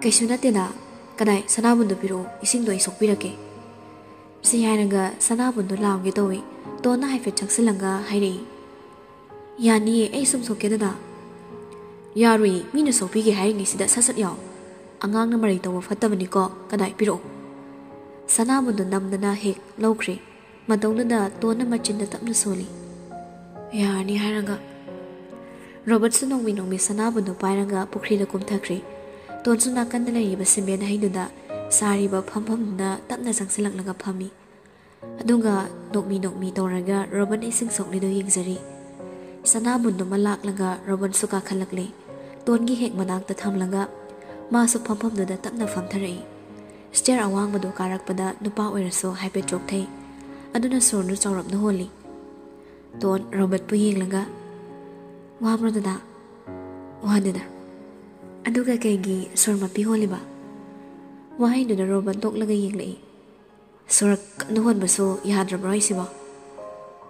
"ꯀꯩꯁꯨ ꯅꯠꯇꯦꯗ꯫ ꯀꯗꯥꯏ, ꯁꯅꯥꯕꯨꯟꯗꯣ ꯄꯤꯔꯛꯑꯣ, ꯏꯁꯤꯡꯗꯣ ꯑꯩ ꯁꯣꯛꯄꯤꯔꯛꯀꯦ꯫" ꯁꯤ ꯍꯥꯏꯔꯒ ꯁꯅꯥꯕꯨꯟꯗꯣ ꯂꯥꯝꯒꯦ ꯇꯧꯏ꯫ ꯇꯣꯟꯅ ꯍꯥꯏꯐꯦꯠ ꯆꯪꯁꯤꯜꯂꯒ ꯍꯥꯏꯔꯛꯏ꯫ "ꯌꯥꯅꯤꯌꯦ, ꯑꯩ ꯁꯨꯝ ꯁꯣꯛꯀꯦ ꯗꯗꯥ꯫" "ꯌꯥꯔꯣꯏꯌꯦ, ꯃꯤꯅ ꯁꯣꯛꯄꯤꯒꯦ ꯍꯥꯏꯔꯤꯉꯩꯁꯤꯗ ꯁꯠ ꯁꯠ ꯌꯥꯎ꯫ ꯑꯉꯥꯡꯅ ꯃꯔꯩ ꯇꯧꯕ ꯐꯠꯇꯕꯅꯤꯀꯣ, ꯀꯗꯥꯏ ꯄꯤꯔꯛꯑꯣ꯫" ꯁꯅꯥꯕꯨꯟꯗꯨ ꯅꯝꯗꯅ ꯍꯦꯛ ꯂꯧꯈ꯭ꯔꯦ꯫ ꯃꯇꯧꯗꯨꯗ ꯇꯣꯟꯅ ꯃꯆꯤꯟꯗ ꯇꯞꯅ ꯁꯣꯜꯂꯤ꯫ "ꯌꯥꯔꯅꯤ" ꯍꯥꯏꯔꯒ ꯔꯣꯕꯔꯠꯁꯨ ꯅꯣꯡꯃꯤ ꯅꯣꯡꯃꯤ ꯁꯅꯥꯕꯨꯟꯗꯨ ꯄꯥꯏꯔꯒ ꯄꯨꯈ꯭ꯔꯤꯗ ꯀꯨꯝꯊꯈ꯭ꯔꯦ꯫ ꯇꯣꯟꯁꯨ ꯅꯥꯀꯟꯗ ꯂꯩꯔꯤꯕ ꯁꯤꯃꯦꯟ ꯍꯩꯗꯨꯗ ꯁꯥꯔꯤꯕ ꯐꯝꯐꯝꯗꯨꯗ ꯇꯞꯅ ꯆꯪꯁꯤꯜꯂꯛꯂꯒ ꯐꯝꯃꯤ꯫ ꯑꯗꯨꯒ ꯅꯣꯛꯃꯤ ꯅꯣꯛꯃꯤ ꯇꯧꯔꯒ ꯔꯣꯕꯟ ꯏꯁꯤꯡ ꯁꯣꯛꯂꯤꯗꯨ ꯌꯦꯡꯖꯔꯤ꯫ ꯁꯅꯥꯕꯨꯟꯗꯨꯃ ꯂꯥꯛꯂꯒ ꯔꯣꯕꯟꯁꯨ ꯀꯥꯈꯠꯂꯛꯂꯦ꯫ ꯇꯣꯟꯒꯤ ꯍꯦꯛ ꯃꯅꯥꯛꯇ ꯊꯝꯂꯒ ꯃꯥꯁꯨ ꯐꯝꯐꯝꯗꯨꯗ ꯇꯞꯅ ꯐꯝꯊꯔꯛꯏ꯫ ꯁ꯭ꯇꯦꯌꯔ ꯑꯋꯥꯡꯕꯗꯨ ꯀꯥꯔꯛꯄꯗ ꯅꯨꯄꯥ ꯑꯣꯏꯔꯁꯨ ꯍꯥꯏꯐꯦꯠ ꯆꯣꯛꯊꯩ꯫ ꯑꯗꯨꯅ ꯁꯣꯔꯗꯨ ꯆꯥꯎꯔꯞꯅ ꯍꯣꯜꯂꯤ꯫ ꯇꯣꯟ ꯔꯣꯕꯔꯠꯄꯨ ꯌꯦꯡꯂꯒ, "ꯋꯥꯕ꯭ꯔꯣ ꯗꯗꯥ?" "ꯋꯥꯗꯦꯗ꯫ ꯑꯗꯨꯒ ꯀꯩꯒꯤ ꯁꯣꯔ ꯃꯄꯤ ꯍꯣꯜꯂꯤꯕ?" ꯋꯥꯍꯩꯗꯨꯗ ꯔꯣꯕꯔꯠ ꯅꯣꯛꯂꯒ ꯌꯦꯡꯂꯛꯏ꯫ "ꯁꯣꯔ ꯀꯟꯅ ꯍꯣꯟꯕꯁꯨ ꯌꯥꯗ꯭ꯔꯕ꯭ꯔꯣ ꯍꯥꯏꯁꯤꯕꯣ?"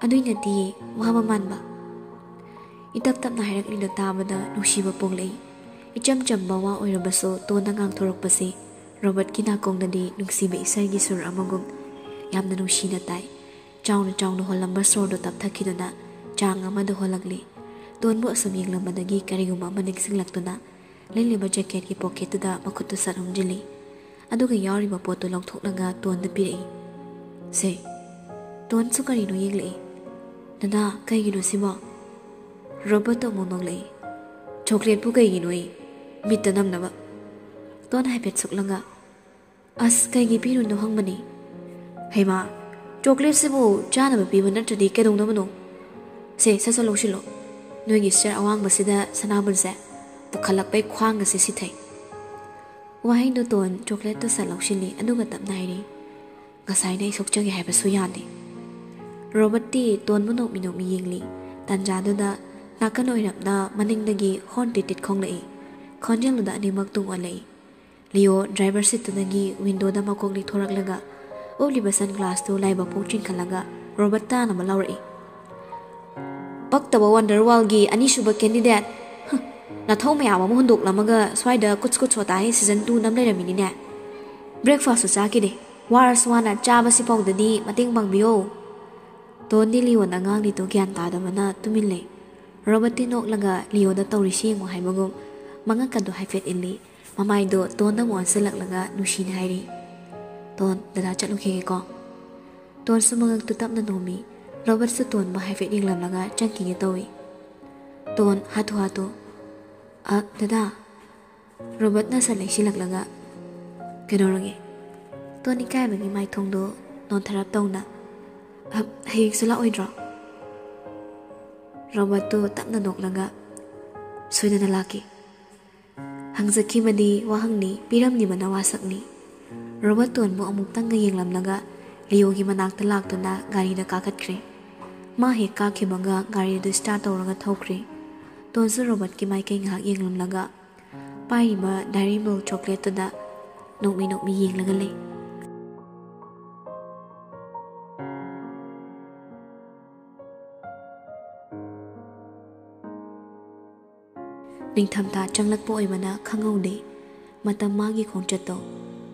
"ꯑꯗꯨꯏ ꯅꯠꯇꯤꯌꯦ, ꯋꯥꯕ ꯃꯥꯟꯕ꯫" ꯏꯇꯞ ꯇꯞꯅ ꯍꯥꯏꯔꯛꯂꯤꯗꯣ ꯇꯥꯕꯗ ꯅꯨꯡꯁꯤꯕ ꯄꯣꯛꯂꯛꯏ꯫ ꯏꯆꯝ ꯆꯝꯕ ꯋꯥ ꯑꯣꯏꯔꯕꯁꯨ ꯇꯣꯟꯅ ꯉꯥꯡꯊꯣꯔꯛꯄꯁꯤ ꯔꯣꯕꯔꯠꯀꯤ ꯅꯥꯀꯣꯡꯗꯗꯤ ꯅꯨꯡꯁꯤꯕ ꯏꯁꯩꯒꯤ ꯁꯨꯔ ꯑꯃꯒꯨꯝ ꯌꯥꯝꯅ ꯅꯨꯡꯁꯤꯅ ꯇꯥꯏ꯫ ꯆꯥꯎꯅ ꯆꯥꯎꯅ ꯍꯣꯜꯂꯝꯕ ꯁꯣꯔꯗꯣ ꯇꯞꯊꯈꯤꯗꯨꯅ ꯆꯥꯡ ꯑꯃꯗ ꯍꯣꯜꯂꯛꯂꯤ꯫ ꯇꯣꯟꯕꯨ ꯑꯁꯨꯝ ꯌꯦꯡꯂꯝꯕꯗꯒꯤ ꯀꯔꯤꯒꯨꯝꯕ ꯑꯃ ꯅꯤꯡꯁꯤꯡꯂꯛꯇꯨꯅ ꯂꯤꯠꯂꯤꯕ ꯖꯦꯀꯦꯠꯀꯤ ꯄꯣꯀꯦꯠꯇꯨꯗ ꯃꯈꯨꯠꯇꯨ ꯁꯠ ꯎꯝꯖꯤꯜꯂꯤ꯫ ꯑꯗꯨꯒ ꯌꯥꯎꯔꯤꯕ ꯄꯣꯠꯇꯨ ꯂꯧꯊꯣꯛꯂꯒ ꯇꯣꯟꯗ ꯄꯤꯔꯛꯏ꯫ "ꯁꯦ꯫" ꯇꯣꯟꯁꯨ ꯀꯔꯤꯅꯣ ꯌꯦꯡꯂꯛꯏ꯫ "ꯗꯗꯥ, ꯀꯩꯒꯤꯅꯣ ꯁꯤꯕꯣ?" ꯔꯣꯕꯔꯠꯇꯣ ꯑꯃꯨꯛ ꯅꯣꯛꯂꯛꯏ꯫ "ꯆꯣꯀ꯭ꯂꯦꯠꯄꯨ ꯀꯩꯒꯤꯅꯣꯌꯦ? ꯃꯤꯠꯇ ꯅꯝꯅꯕ꯫" ꯇꯣꯟ ꯍꯥꯏꯐꯦꯠ ꯁꯨꯛꯂꯒ, "ꯑꯁ, ꯀꯩꯒꯤ ꯄꯤꯔꯨꯅꯣ ꯍꯪꯕꯅꯤ꯫" "ꯍꯩꯃꯥ, ꯆꯣꯀ꯭ꯂꯦꯠꯁꯤꯕꯨ ꯆꯥꯅꯕ ꯄꯤꯕ ꯅꯠꯇ꯭ꯔꯗꯤ ꯀꯩꯗꯧꯅꯕꯅꯣ? ꯁꯦ, ꯁꯠ ꯁꯠ ꯂꯧꯁꯤꯜꯂꯣ꯫ ꯅꯣꯏꯒꯤ ꯁꯤꯌꯥꯔ ꯑꯋꯥꯡꯕꯁꯤꯗ ꯁꯅꯥꯕꯨꯟꯁꯦ ꯄꯨꯈꯠꯂꯛꯄꯩ ꯈ꯭ꯋꯥꯡꯒꯁꯦ ꯁꯤꯊꯩ꯫" ꯋꯥꯍꯩꯗꯨ ꯇꯣꯟ ꯆꯣꯀ꯭ꯂꯦꯠꯇꯨ ꯁꯠ ꯂꯧꯁꯤꯜꯂꯤ, ꯑꯗꯨꯒ ꯇꯞꯅ ꯍꯥꯏꯔꯤ, "ꯉꯁꯥꯏꯅ ꯑꯩ ꯁꯣꯛꯆꯒꯦ ꯍꯥꯏꯕꯁꯨ ꯌꯥꯗꯦ꯫" ꯔꯣꯕꯔꯠꯇꯤ ꯇꯣꯟꯕꯨ ꯅꯣꯛꯃꯤ ꯅꯣꯛꯃꯤ ꯌꯦꯡꯂꯤ꯫ ꯇꯥꯟꯖꯥꯗꯨꯗ ꯅꯥꯀꯟ ꯑꯣꯏꯔꯞꯅ ꯃꯅꯤꯡꯗꯒꯤ ꯍꯣꯔꯟ ꯇꯤꯠ ꯇꯤꯠ ꯈꯣꯡꯂꯛꯏ꯫ ꯈꯣꯟꯖꯦꯜꯗꯨꯗ ꯑꯅꯤꯃꯛ ꯇꯨꯡ ꯑꯣꯜꯂꯛꯏ꯫ ꯂꯤꯑꯣ ꯗ꯭ꯔꯥꯏꯚꯔ ꯁꯤꯠꯇꯨꯗꯒꯤ ꯋꯤꯟꯗꯣꯗ ꯃꯀꯣꯛ ꯂꯤꯊꯣꯔꯛꯂꯒ ꯎꯞꯂꯤꯕ ꯁꯟ ꯒ꯭ꯂꯥꯁꯇꯨ ꯂꯥꯏꯕꯛ ꯄꯣꯛ ꯆꯤꯡꯈꯠꯂꯒ ꯔꯣꯕꯔꯠ ꯇꯥꯅꯕ ꯂꯥꯎꯔꯛꯏ꯫ "ꯄꯛꯇꯕ ꯋꯥꯟꯗꯔ ꯋꯥꯔꯜꯒꯤ ꯑꯅꯤꯁꯨꯕ ꯀꯦꯟꯗꯤꯗꯦꯠ꯫ ꯍ, ꯅꯊꯧ ꯃꯌꯥꯝ ꯑꯃ ꯍꯨꯟꯗꯣꯛꯂꯝꯃꯒ ꯁ꯭ꯋꯥꯏꯗ ꯀꯨꯠꯁ ꯀꯨꯠꯁ ꯍꯣꯇꯥ ꯍꯦ ꯁꯤꯖꯟ ꯇꯨ ꯅꯝ ꯂꯩꯔꯝꯃꯤꯅꯤꯅꯦ꯫ ꯕ꯭ꯔꯦꯛꯐꯥꯁꯁꯨ ꯆꯥꯈꯤꯗꯦ꯫ ꯋꯥꯔꯁꯨ ꯋꯥꯅ ꯆꯥꯕꯁꯤ ꯐꯥꯎꯗꯗꯤ ꯃꯇꯦꯡ ꯄꯥꯡꯕꯤꯌꯣ꯫" ꯇꯣꯟꯗꯤ ꯂꯤꯑꯣꯅ ꯉꯥꯡꯂꯤꯗꯨ ꯒ꯭ꯌꯥꯟ ꯇꯥꯗꯕꯅ ꯇꯨꯃꯤꯟ ꯂꯩ꯫ ꯔꯣꯕꯔꯠꯇꯤ ꯅꯣꯛꯂꯒ ꯂꯤꯑꯣꯗ ꯇꯧꯔꯤꯁꯤ ꯌꯦꯡꯉꯨ ꯍꯥꯏꯕꯒꯨꯝ ꯃꯉꯛꯀꯗꯨ ꯍꯥꯏꯐꯦꯠ ꯏꯜꯂꯤ꯫ ꯃꯃꯥꯏꯗꯣ ꯇꯣꯟꯗ ꯑꯃꯨꯛ ꯑꯣꯟꯁꯤꯜꯂꯛꯂꯒ ꯅꯨꯡꯁꯤꯅ ꯍꯥꯏꯔꯤ, "ꯇꯣꯟ, ꯗꯗꯥ ꯆꯠꯂꯨꯈꯤꯒꯦꯀꯣ꯫" ꯇꯣꯟꯁꯨ ꯃꯉꯛꯇꯨ ꯇꯞꯅ ꯅꯣꯝꯃꯤ꯫ ꯔꯣꯕꯔꯠꯁꯨ ꯇꯣꯟꯕꯨ ꯍꯥꯏꯐꯦꯠ ꯌꯦꯡꯂꯝꯂꯒ ꯆꯪꯈꯤꯒꯦ ꯇꯧꯏ꯫ ꯇꯣꯟ ꯍꯥꯊꯨ ꯍꯥꯊꯨ, "ꯑ, ꯗꯗꯥ꯫" ꯔꯣꯕꯔꯠꯅ ꯁꯠ ꯂꯩꯁꯤꯜꯂꯛꯂꯒ, "ꯀꯩꯗꯧꯔꯒꯦ?" ꯇꯣꯟ ꯏꯀꯥꯏꯕꯒꯤ ꯃꯥꯏꯊꯣꯡꯗꯨ ꯅꯣꯟꯊꯔꯞ ꯇꯧꯅ, "ꯑ, ꯍꯌꯦꯡꯁꯨ ꯂꯥꯛꯑꯣꯏꯗ꯭ꯔꯣ?" ꯔꯣꯕꯔꯠꯇꯨ ꯇꯞꯅ ꯅꯣꯛꯂꯒ, "ꯁꯣꯏꯗꯅ ꯂꯥꯛꯀꯦ꯫ ꯍꯪꯖꯈꯤꯕꯗꯤ ꯋꯥꯍꯪꯅꯤ, ꯄꯤꯔꯝꯂꯤꯕꯅ ꯋꯥꯁꯛꯅꯤ꯫" ꯔꯣꯕꯔꯠ ꯇꯣꯟꯕꯨ ꯑꯃꯨꯛꯇꯪꯒ ꯌꯦꯡꯂꯝꯂꯒ ꯂꯤꯑꯣꯒꯤ ꯃꯅꯥꯛꯇ ꯂꯥꯛꯇꯨꯅ ꯒꯥꯔꯤꯗ ꯀꯥꯈꯠꯈ꯭ꯔꯦ꯫ ꯃꯥ ꯍꯦꯛ ꯀꯥꯈꯤꯕꯒ ꯒꯥꯔꯤꯗꯨ start ꯇꯧꯔꯒ ꯊꯧꯈ꯭ꯔꯦ꯫ ꯇꯣꯟꯁꯨ ꯔꯣꯕꯔꯠꯀꯤ ꯃꯥꯏꯀꯩ ꯉꯥꯏꯍꯥꯛ ꯌꯦꯡꯂꯝꯂꯒ ꯄꯥꯏꯔꯤꯕ Dairy Milk chocolate ꯇꯨꯗ ꯅꯣꯛꯃꯤ ꯅꯣꯛꯃꯤ ꯌꯦꯡꯂꯒ ꯂꯩ꯫ ꯅꯤꯡꯊꯝꯊꯥ ꯆꯪꯂꯛꯄ ꯑꯣꯏꯕꯅ ꯈꯪꯍꯧꯗꯦ꯫ ꯃꯇꯝ ꯃꯥꯒꯤ ꯈꯣꯡꯆꯠꯇꯣ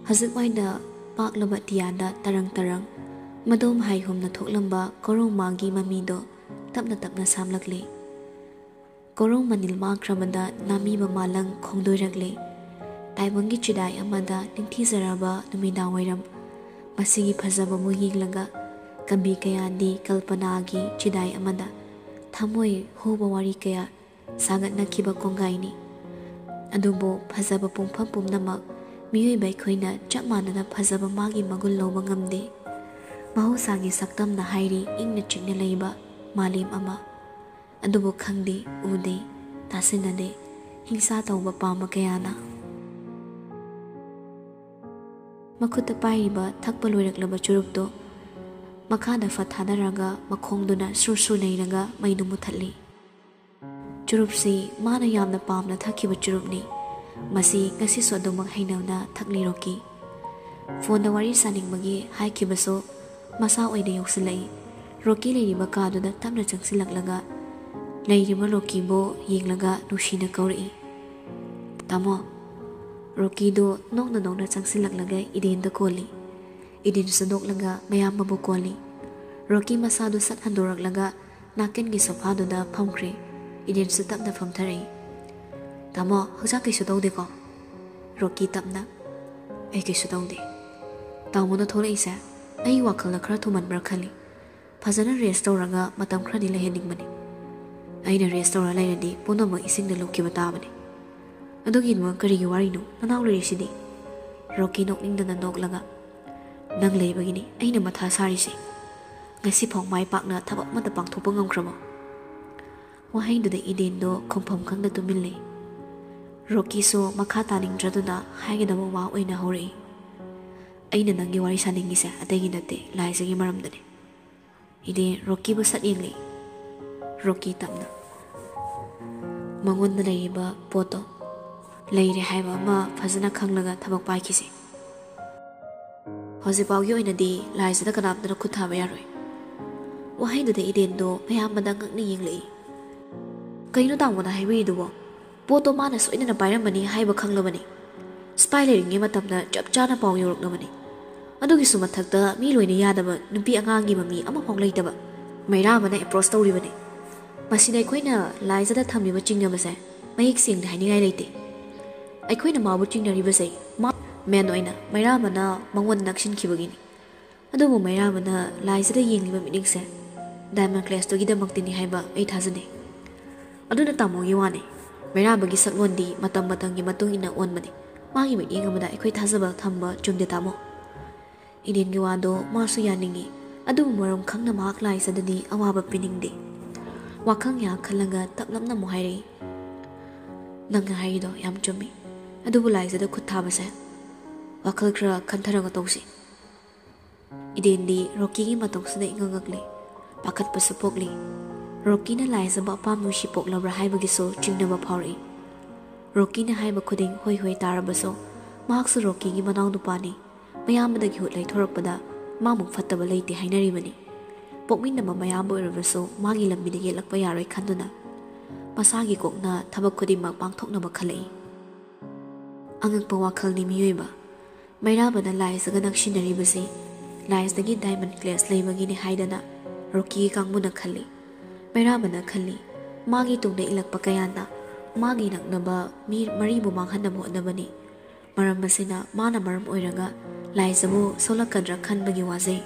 ꯍꯧꯖꯤꯛꯋꯥꯏꯗ ꯄꯥꯛꯂꯕ ꯑꯇꯤꯌꯥꯗ ꯇꯔꯪ ꯇꯔꯪ ꯃꯗꯣꯝ ꯍꯥꯏꯍꯨꯝꯅ ꯊꯣꯛꯂꯝꯕ ꯀꯣꯔꯧ ꯃꯥꯒꯤ ꯃꯃꯤꯗꯣ ꯇꯞꯅ ꯇꯞꯅ ꯁꯥꯝꯂꯛꯂꯦ꯫ ꯀꯣꯔꯧ ꯃꯅꯤꯜ ꯃꯥꯡꯈ꯭ꯔꯕꯗ ꯅꯥꯃꯤꯕ ꯃꯥꯂꯪ ꯈꯣꯡꯗꯣꯏꯔꯛꯂꯦ꯫ ꯇꯥꯏꯕꯪꯒꯤ ꯆꯤꯗꯥꯏ ꯑꯃꯗ ꯅꯤꯡꯊꯤꯖꯔꯕ ꯅꯨꯃꯤꯗꯥꯡ ꯋꯥꯏꯔꯝ꯫ ꯃꯁꯤꯒꯤ ꯐꯖꯕꯕꯨ ꯌꯦꯡꯂꯒ ꯀꯕꯤ ꯀꯌꯥꯗꯤ ꯀꯜꯄꯅꯥꯒꯤ ꯆꯤꯗꯥꯏ ꯑꯃꯗ ꯊꯃꯣꯏ ꯍꯨꯕ ꯋꯥꯔꯤ ꯀꯌꯥ ꯁꯥꯒꯠꯅꯈꯤꯕ ꯀꯣꯡꯒꯥꯏꯅꯤ꯫ ꯑꯗꯨꯕꯨ ꯐꯖꯕ ꯄꯨꯡꯐꯝ ꯄꯨꯝꯅꯃꯛ ꯃꯤꯑꯣꯏꯕ ꯑꯩꯈꯣꯏꯅ ꯆꯞ ꯃꯥꯟꯅꯅ ꯐꯖꯕ ꯃꯥꯒꯤ ꯃꯒꯨꯟ ꯂꯧꯕ ꯉꯝꯗꯦ꯫ ꯃꯍꯧꯁꯥꯒꯤ ꯁꯛꯇꯝꯅ ꯍꯥꯏꯔꯤ ꯏꯪꯅ ꯆꯤꯛꯅ ꯂꯩꯕ ꯃꯥꯂꯦꯝ ꯑꯃ꯫ ꯑꯗꯨꯕꯨ ꯈꯪꯗꯦ, ꯎꯗꯦ, ꯇꯥꯁꯤꯟꯅꯗꯦ, ꯍꯤꯡꯁꯥ ꯇꯧꯕ ꯄꯥꯝꯕ ꯀꯌꯥꯅ꯫ ꯃꯈꯨꯠꯇ ꯄꯥꯏꯔꯤꯕ ꯊꯛꯄ ꯂꯣꯏꯔꯛꯂꯕ ꯆꯨꯔꯨꯞꯇꯨ ꯃꯈꯥꯗ ꯐꯠ ꯊꯥꯗꯔꯒ ꯃꯈꯣꯡꯗꯨꯅ ꯁ꯭ꯔꯨ ꯁ꯭ꯔꯨ ꯅꯩꯔꯒ ꯃꯩꯗꯨ ꯃꯨꯊꯠꯂꯤ꯫ ꯆꯨꯔꯨꯞꯁꯤ ꯃꯥꯅ ꯌꯥꯝꯅ ꯄꯥꯝꯅ ꯊꯛꯈꯤꯕ ꯆꯨꯔꯨꯞꯅꯤ꯫ ꯃꯁꯤ ꯉꯁꯤꯁꯨ ꯑꯗꯨꯃꯛ ꯍꯩꯅꯅ ꯊꯛꯂꯤ ꯔꯣꯀꯤ꯫ ꯐꯣꯟꯗ ꯋꯥꯔꯤ ꯁꯥꯅꯤꯡꯕꯒꯤ ꯍꯥꯏꯈꯤꯕꯁꯨ ꯃꯁꯥ ꯑꯣꯏꯅ ꯌꯧꯁꯤꯜꯂꯛꯏ꯫ ꯔꯣꯀꯤ ꯂꯩꯔꯤꯕ ꯀꯥꯗꯨꯗ ꯇꯞꯅ ꯆꯪꯁꯤꯜꯂꯛꯂꯒ ꯂꯩꯔꯤꯕ ꯔꯣꯀꯤꯕꯨ ꯌꯦꯡꯂꯒ ꯅꯨꯡꯁꯤꯅ ꯀꯧꯔꯛꯏ, "ꯇꯥꯃꯣ!" ꯔꯣꯀꯤꯗꯨ ꯅꯣꯛꯅ ꯅꯣꯛꯅ ꯆꯪꯁꯤꯜꯂꯛꯂꯒ ꯏꯗꯦꯟꯗ ꯀꯣꯜꯂꯤ꯫ ꯏꯗꯦꯟꯁꯨ ꯅꯣꯛꯂꯒ ꯃꯌꯥꯝꯕꯕꯨ ꯀꯣꯜꯂꯤ꯫ ꯔꯣꯀꯤ ꯃꯁꯥꯗꯨ ꯁꯠ ꯍꯟꯗꯣꯔꯛꯂꯒ ꯅꯥꯀꯟꯒꯤ ꯁꯣꯐꯥꯗꯨꯗ ꯐꯝꯈ꯭ꯔꯦ꯫ ꯏꯗꯦꯟꯁꯨ ꯇꯞꯅ ꯐꯝꯊꯔꯛꯏ꯫ "ꯇꯥꯃꯣ, ꯍꯛꯆꯥꯡ ꯀꯩꯁꯨ ꯇꯧꯗꯦꯀꯣ?" ꯔꯣꯀꯤ ꯇꯞꯅ, "ꯑꯩ ꯀꯩꯁꯨ ꯇꯧꯗꯦ꯫ ꯇꯥꯃꯣꯅ ꯊꯣꯛꯂꯛꯏꯁꯦ ꯑꯩ ꯋꯥꯈꯜꯗ ꯈꯔ ꯊꯨꯃꯟꯕ꯭ꯔꯥ ꯈꯜꯂꯤ꯫ ꯐꯖꯅ rest ꯇꯧꯔꯒ ꯃꯇꯝ ꯈꯔꯗꯤ ꯂꯩꯍꯟꯅꯤꯡꯕꯅꯤ꯫ ꯑꯩꯅ rest ꯇꯧꯔ ꯂꯩꯔꯗꯤ ꯄꯨꯝꯅꯃꯛ ꯏꯁꯤꯡꯗ ꯂꯨꯞꯈꯤꯕ ꯇꯥꯕꯅꯤ꯫ ꯑꯗꯨꯒꯤꯗꯃꯛ ꯀꯔꯤꯒꯤ ꯋꯥꯔꯤꯅꯣ ꯅꯅꯥꯎ ꯂꯩꯔꯤꯁꯤꯗꯤ?" ꯔꯣꯀꯤ ꯅꯣꯛꯅꯤꯡꯗꯅ ꯅꯣꯛꯂꯒ, "ꯅꯪ ꯂꯩꯕꯒꯤꯅꯤ ꯑꯩꯅ ꯃꯊꯥ ꯁꯥꯔꯤꯁꯦ꯫ ꯉꯁꯤꯐꯥꯎ ꯃꯥꯏ ꯄꯥꯛꯅ ꯊꯕꯛ ꯑꯃꯠꯇ ꯄꯥꯡꯊꯣꯛꯄ ꯉꯝꯈ꯭ꯔꯕꯣ?" ꯋꯥꯍꯩꯗꯨꯗ ꯏꯗꯦꯟꯗꯣ ꯈꯨꯝꯐꯝ ꯈꯪꯗ ꯇꯨꯃꯤꯟ ꯂꯩ꯫ ꯔꯣꯀꯤꯁꯨ ꯃꯈꯥ ꯇꯥꯅꯤꯡꯗ꯭ꯔꯗꯨꯅ ꯍꯥꯏꯒꯗꯕ ꯋꯥ ꯑꯣꯏꯅ ꯍꯧꯔꯛꯏ, "ꯑꯩꯅ ꯅꯪꯒꯤ ꯋꯥꯔꯤ ꯁꯥꯅꯤꯡꯉꯤꯁꯦ ꯑꯇꯩꯒꯤ ꯅꯠꯇꯦ, ꯂꯥꯏꯖꯒꯤ ꯃꯔꯝꯗꯅꯤ꯫ ꯏꯗꯦꯟ ꯔꯣꯀꯤꯕꯨ ꯁꯠ ꯌꯦꯡꯂꯤ꯫ ꯔꯣꯀꯤ ꯇꯞꯅ, "ꯃꯉꯣꯟꯗ ꯂꯩꯔꯤꯕ ꯄꯣꯠꯇꯣ ꯂꯩꯔꯦ ꯍꯥꯏꯕ ꯑꯃ ꯐꯖꯅ ꯈꯪꯂꯒ ꯊꯕꯛ ꯄꯥꯏꯈꯤꯁꯦ꯫ ꯍꯧꯖꯤꯛꯐꯥꯎꯒꯤ ꯑꯣꯏꯅꯗꯤ ꯂꯥꯏꯖꯗ ꯀꯅꯥꯝꯇꯅ ꯈꯨꯠ ꯊꯥꯕ ꯌꯥꯔꯣꯏ꯫" ꯋꯥꯍꯩꯗꯨꯗ ꯏꯗꯦꯟꯗꯣ ꯃꯌꯥꯝꯕꯗ ꯉꯛꯅ ꯌꯦꯡꯂꯛꯏ꯫ "ꯀꯩꯅꯣ ꯇꯥꯃꯣꯅ ꯍꯥꯏꯕꯤꯔꯤꯗꯨꯕꯣ? ꯄꯣꯠꯇꯣ ꯃꯥꯅ ꯁꯣꯏꯗꯅ ꯄꯥꯏꯔꯝꯃꯅꯤ ꯍꯥꯏꯕ ꯈꯪꯂꯕꯅꯤ꯫ ꯁ꯭ꯄꯥꯏ ꯂꯩꯔꯤꯉꯩ ꯃꯇꯝꯗ ꯆꯞ ꯆꯥꯅ ꯄꯥꯎ ꯌꯧꯔꯛꯂꯕꯅꯤ꯫ ꯑꯗꯨꯒꯤꯁꯨ ꯃꯊꯛꯇ ꯃꯤ ꯂꯣꯏꯅ ꯌꯥꯗꯕ ꯅꯨꯄꯤ ꯑꯉꯥꯡꯒꯤ ꯃꯃꯤ ꯑꯃꯐꯥꯎ ꯂꯩꯇꯕ ꯃꯩꯔꯥꯕꯅ ꯑꯦꯄ꯭ꯔꯣꯁ ꯇꯧꯔꯤꯕꯅꯤ꯫ ꯃꯁꯤꯗ ꯑꯩꯈꯣꯏꯅ ꯂꯥꯏꯖꯗ ꯊꯝꯂꯤꯕ ꯆꯤꯡꯅꯕꯁꯦ ꯃꯌꯦꯛ ꯁꯦꯡꯅ ꯍꯥꯏꯅꯤꯡꯉꯥꯏ ꯂꯩꯇꯦ꯫ ꯑꯩꯈꯣꯏꯅ ꯃꯥꯕꯨ ꯆꯤꯡꯅꯔꯤꯕꯁꯦ ꯃꯥ ꯃꯦꯟ ꯑꯣꯏꯅ ꯃꯩꯔꯥꯕꯅ ꯃꯉꯣꯟꯗ ꯅꯛꯁꯤꯟꯈꯤꯕꯒꯤꯅꯤ꯫ ꯑꯗꯨꯕꯨ ꯃꯩꯔꯥꯕꯅ ꯂꯥꯏꯖꯗ ꯌꯦꯡꯂꯤꯕ ꯃꯤꯠꯌꯦꯡꯁꯦ ꯗꯥꯏꯃꯟ ꯀ꯭ꯂꯦꯁꯇꯨꯒꯤꯗꯃꯛꯇꯤꯅꯤ ꯍꯥꯏꯕ ꯑꯩ ꯊꯥꯖꯗꯦ꯫ ꯑꯗꯨꯅ ꯇꯥꯃꯣꯒꯤ ꯋꯥꯅꯤ꯫ ꯃꯩꯔꯥꯕꯒꯤ ꯁꯛꯂꯣꯟꯗꯤ ꯃꯇꯝ ꯃꯇꯝꯒꯤ ꯃꯇꯨꯡ ꯏꯟꯅ ꯑꯣꯟꯕꯅꯤ꯫ ꯃꯥꯒꯤ ꯃꯤꯠꯌꯦꯡ ꯑꯃꯗ ꯑꯩꯈꯣꯏ ꯊꯥꯖꯕ ꯊꯝꯕ ꯆꯨꯝꯗꯦ ꯇꯥꯃꯣ꯫" ꯏꯗꯦꯟꯒꯤ ꯋꯥꯗꯣ ꯃꯥꯁꯨ ꯌꯥꯅꯤꯡꯏ꯫ ꯑꯗꯨꯕꯨ ꯃꯔꯝ ꯈꯪꯅ ꯃꯍꯥꯛ ꯂꯥꯏꯖꯗꯗꯤ ꯑꯋꯥꯕ ꯄꯤꯅꯤꯡꯗꯦ꯫ ꯋꯥꯈꯜ ꯉꯥꯏꯍꯥꯛ ꯈꯜꯂꯒ ꯇꯞꯂꯞꯅ ꯑꯃꯨꯛ ꯍꯥꯏꯔꯛꯏ, "ꯅꯪꯅ ꯍꯥꯏꯔꯤꯗꯣ ꯌꯥꯝ ꯆꯨꯝꯃꯤ꯫ ꯑꯗꯨꯕꯨ ꯂꯥꯏꯖꯗ ꯈꯨꯠ ꯊꯥꯕꯁꯦ ꯋꯥꯈꯜ ꯈꯔ ꯈꯟꯊꯔꯒ ꯇꯧꯁꯤ꯫" ꯏꯗꯦꯟꯗꯤ ꯔꯣꯀꯤꯒꯤ ꯃꯇꯧꯁꯤꯗ ꯏꯉꯛ ꯉꯛꯂꯤ꯫ ꯄꯥꯈꯠꯄꯁꯨ ꯄꯣꯛꯂꯤ꯫ ꯔꯣꯀꯤꯅ ꯂꯥꯏꯖꯕ ꯑꯄꯥꯝ ꯅꯨꯡꯁꯤ ꯄꯣꯛꯂꯕ꯭ꯔꯥ ꯍꯥꯏꯕꯒꯤꯁꯨ ꯆꯤꯡꯅꯕ ꯐꯥꯎꯔꯛꯏ꯫ ꯔꯣꯀꯤꯅ ꯍꯥꯏꯕ ꯈꯨꯗꯤꯡ ꯍꯣꯏ ꯍꯣꯏ ꯇꯥꯔꯕꯁꯨ ꯃꯍꯥꯛꯁꯨ ꯔꯣꯀꯤꯒꯤ ꯃꯅꯥꯎꯅꯨꯄꯥꯅꯤ꯫ ꯃꯌꯥꯝꯕꯗꯒꯤ ꯍꯨꯠ ꯂꯩꯊꯣꯔꯛꯄꯗ ꯃꯥꯃꯨꯛ ꯐꯠꯇꯕ ꯂꯩꯇꯦ ꯍꯥꯏꯅꯔꯤꯕꯅꯤ꯫ ꯄꯣꯛꯃꯤꯟꯅꯕ ꯃꯌꯥꯝꯕ ꯑꯣꯏꯔꯕꯁꯨ ꯃꯥꯒꯤ ꯂꯝꯕꯤꯗ ꯌꯦꯠꯂꯛꯄ ꯌꯥꯔꯣꯏ ꯈꯟꯗꯨꯅ ꯃꯁꯥꯒꯤ ꯀꯣꯛꯅ ꯊꯕꯛ ꯈꯨꯗꯤꯡꯃꯛ ꯄꯥꯡꯊꯣꯛꯅꯕ ꯈꯜꯂꯛꯏ꯫ ꯑꯉꯛꯄ ꯋꯥꯈꯜꯅꯤ ꯃꯤꯑꯣꯏꯕ꯫ ꯃꯩꯔꯥꯕꯅ ꯂꯥꯏꯖꯒ ꯅꯛꯁꯤꯟꯅꯔꯤꯕꯁꯤ ꯂꯥꯏꯖꯗꯒꯤ ꯗꯥꯏꯃꯟ ꯀ꯭ꯂꯦꯁ ꯂꯩꯕꯒꯤꯅꯤ ꯍꯥꯏꯗꯅ ꯔꯣꯀꯤꯒꯤ ꯀꯥꯡꯕꯨꯅ ꯈꯜꯂꯤ꯫ ꯃꯩꯔꯥꯕꯅ ꯈꯜꯂꯤ, ꯃꯥꯒꯤ ꯇꯨꯡꯗ ꯏꯜꯂꯛꯄ ꯀꯌꯥꯅ ꯃꯥꯒꯤ ꯅꯛꯅꯕ ꯃꯤ ꯃꯔꯤꯕꯨ ꯃꯥꯡꯍꯟꯅꯕ ꯍꯣꯠꯅꯕꯅꯤ꯫ ꯃꯔꯝ ꯑꯁꯤꯅ ꯃꯥꯅ ꯃꯔꯝ ꯑꯣꯏꯔꯒ ꯂꯥꯏꯖꯕꯨ ꯁꯣꯛꯂꯛꯀꯗ꯭ꯔꯥ ꯈꯟꯕꯒꯤ ꯋꯥꯖꯩ꯫